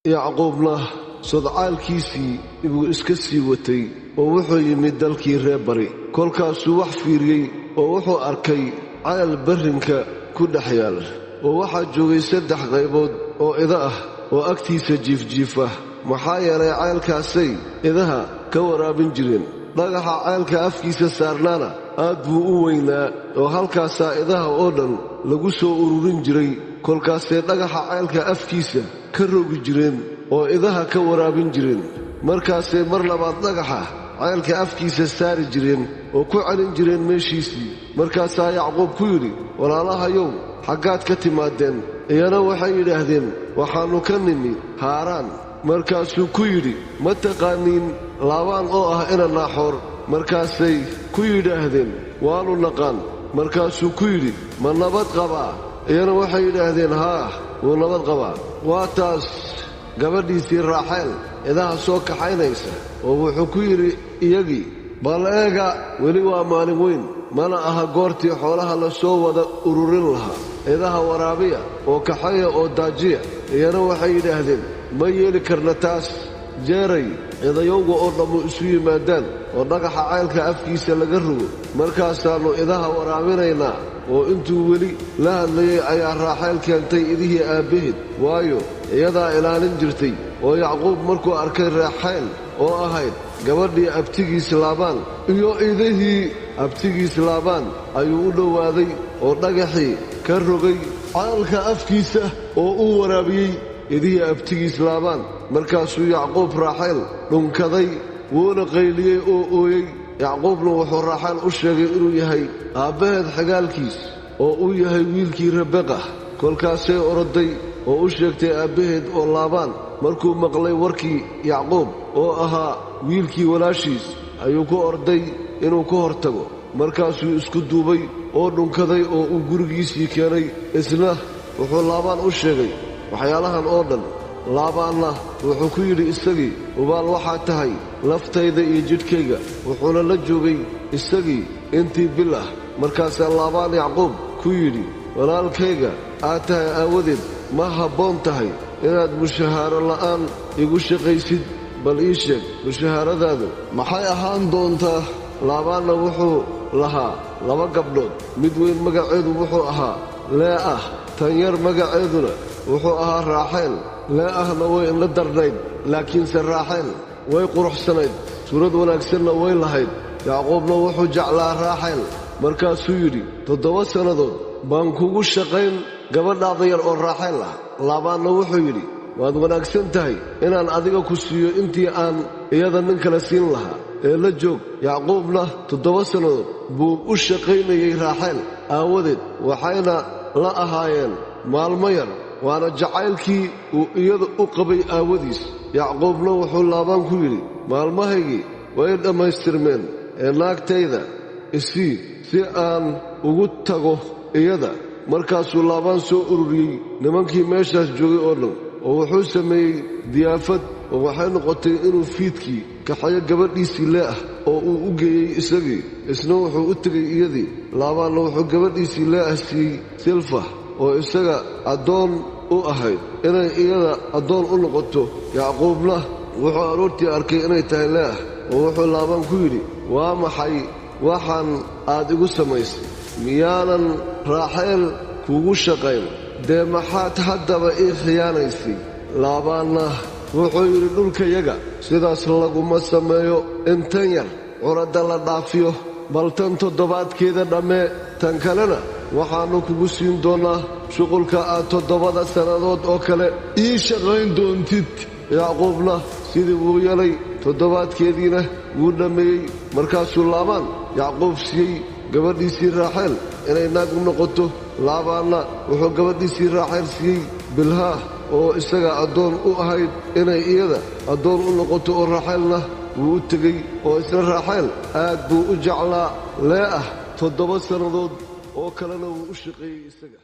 Yacquubna sodcaalkiisii buu iska sii watay, oo wuxuu yimid dalkii reer bari. Kolkaasuu wax fiiriyey, oo wuxuu arkay ceel berrinka ku dhex yaal, oo waxaa joogay 3 qaybood oo ida ah oo agtiisa jiifjiifa, maxaa yeelay ceelkaasay idaha ka waraabin jireen. Dhagaxa ceelka afkiisa saarnaana aad buu u weynaa, oo halkaasaa idaha oo dhan lagu soo ururin jiray. Kolkaasay dhagaxa ceelka afkiisa ka rogi jireen oo idaha ka waraabin jireen. Markaasay mar labaad dhagaxa ceelka afkiisa saari jireen oo ku celin jireen meeshiisii. Markaasaa Yacquub ku yidhi, "Walaalahayow, xaggaad ka timaadeen?" Iyana waxay yidhaahdeen, "Waxaannu ka nimi Haaraan." Markaasuu ku yidhi, "Ma taqaaniin Laabaan oo ah ina Naaxoor?" Markaasay ku yidhaahdeen, "Waannu naqaan." Markaasuu ku yidhi, "Ma nabad qabaa?" Iyana waxay yidhaahdeen, "Haa, wuu nabad qabaa." Waa taas gabadhiisii Raaxeel idaha soo kaxaynaysa. Oo wuxuu ku yidhi iyagii, "Bal eega, weli waa maalin weyn, mana aha goortii xoolaha la soo wada ururin lahaa. Idaha waraabiya oo kaxeeya oo daajiya." Iyana waxay yidhaahdeen, "Ma yeeli karna taas. Jeeray cidayowga oo dhammu isu yimaadaan oo dhagaxa ceelka afkiisa laga rogo, markaasaannu idaha waraabinaynaa." Oo intuu weli la hadlayey ayaa Raaxeel keentay idihii aabbaheed, waayo, iyadaa ilaalin jirtay. Oo Yacquub markuu arkay Raaxeel oo ahayd gabadhii abtigiis Laabaan iyo idihii abtigiis Laabaan, ayuu u dhowaaday oo dhagaxii ka rogay ceelka afkiisa oo uu waraabiyey idihii abtigiis Laabaan. Markaasuu Yacquub Raaxeel dhunkaday, wuuna qayliyey oo ooyey. Yacquubna wuxuu Raaxeel u sheegay inuu yahay aabbaheed xigaalkiis, oo uu yahay wiilkii Rebeqa. Kolkaasay oroday oo u sheegtay aabbaheed. Oo Laabaan markuu maqlay warkii Yacquub oo ahaa wiilkii walaashiis, ayuu ku orday inuu ka hor tago. Markaasuu isku duubay oo dhunkaday oo uu gurigiisii keenay. Isna wuxuu Laabaan u sheegay waxyaalahan oo dhan. Laabaanna wuxuu ku yidhi isagii, "Ubaal waxaa tahay laftayda iyo jidhkayga." Wuxuuna la joogay isagii intii bil ah. Markaasaa Laabaan Yacquub ku yidhi, "Walaalkayga aad tahay aawadeed ma habboon tahay inaad mushahaaro la'aan igu shaqaysid? Bal ii sheeg, mushahaaradaadu maxay ahaan doontaa?" Laabaanna wuxuu lahaa 2 gabdhood. Mid weyn magaceedu wuxuu ahaa Lee'ah, tan yar magaceeduna wuxuu ahaa Raaxeel. Lee'ahna way indho darnayd, laakiinse Raaxeel way quruxsanayd, suurad wanaagsanna way lahayd. Yacquubna wuxuu jeclaa Raaxeel. Markaasuu yidhi, 7 sannadood baan kugu shaqayn gabadhaada yar oo Raaxeel ah. Laabaanna wuxuu yidhi, "Waad wanaagsan tahay inaan adiga ku siiyo intii aan iyada nin kale siin lahaa, ee la joog." Yacquubna 7 sannadood buu u shaqaynayey Raaxeel aawadeed, waxayna la ahaayeen maalmo yar, waana jacaylkii uu iyada u qabay aawadiis. Yacquubna wuxuu Laabaan ku yidhi, "Maalmahaygii way dhammaystirmeen, ee naagtayda isii si aan ugu tago iyada." Markaasuu Laabaan soo ururiyey nimankii meeshaas joogay oo dhan, oo wuxuu sameeyey diyaafad. Oo waxay noqotay inuu fiidkii kaxeeyo gabadhiisii Lee'ah oo uu u geeyey isagii. Isna wuxuu u tegey iyadii. Laabaanna wuxuu gabadhiisii Lee'ah siiyey Silfah oo isaga addoon u ahayd, inay iyada addoon u noqoto. Yacquubna wuxuu aroortii arkay inay tahay Lee'ah, oo wuxuu Laabaan ku yidhi, "Waa maxay waxaan aad igu samaysay? Miyaanan Raaxeel kugu shaqayn? Dee maxaad haddaba ii khiyaanaysay?" Laabaanna wuxuu yidhi, "Dhulkayaga sidaas laguma sameeyo in tan yar curadda la dhaafiyo. Bal tan toddobaadkeeda dhammee, tan kalena waxaannu kugu siin doonnaa shuqulka aad 7 sannadood oo kale ii shaqayn doontid." Yacquubna sidii buu yeelay, toddobaadkeediina wuu dhammeeyey. Markaasuu Laabaan Yacquub siiyey gabadhiisii Raaxeel inay naag u noqoto. Laabaanna wuxuu gabadhiisii Raaxeel siiyey Bilhaah oo isaga addoon u ahayd inay iyada addoon u noqoto. Oo Raaxeelna wuu u tegey, oo isna Raaxeel aad buu u jeclaa. Lee'ah 7 sannadood oo kalena wuu u shaqeeyey isaga.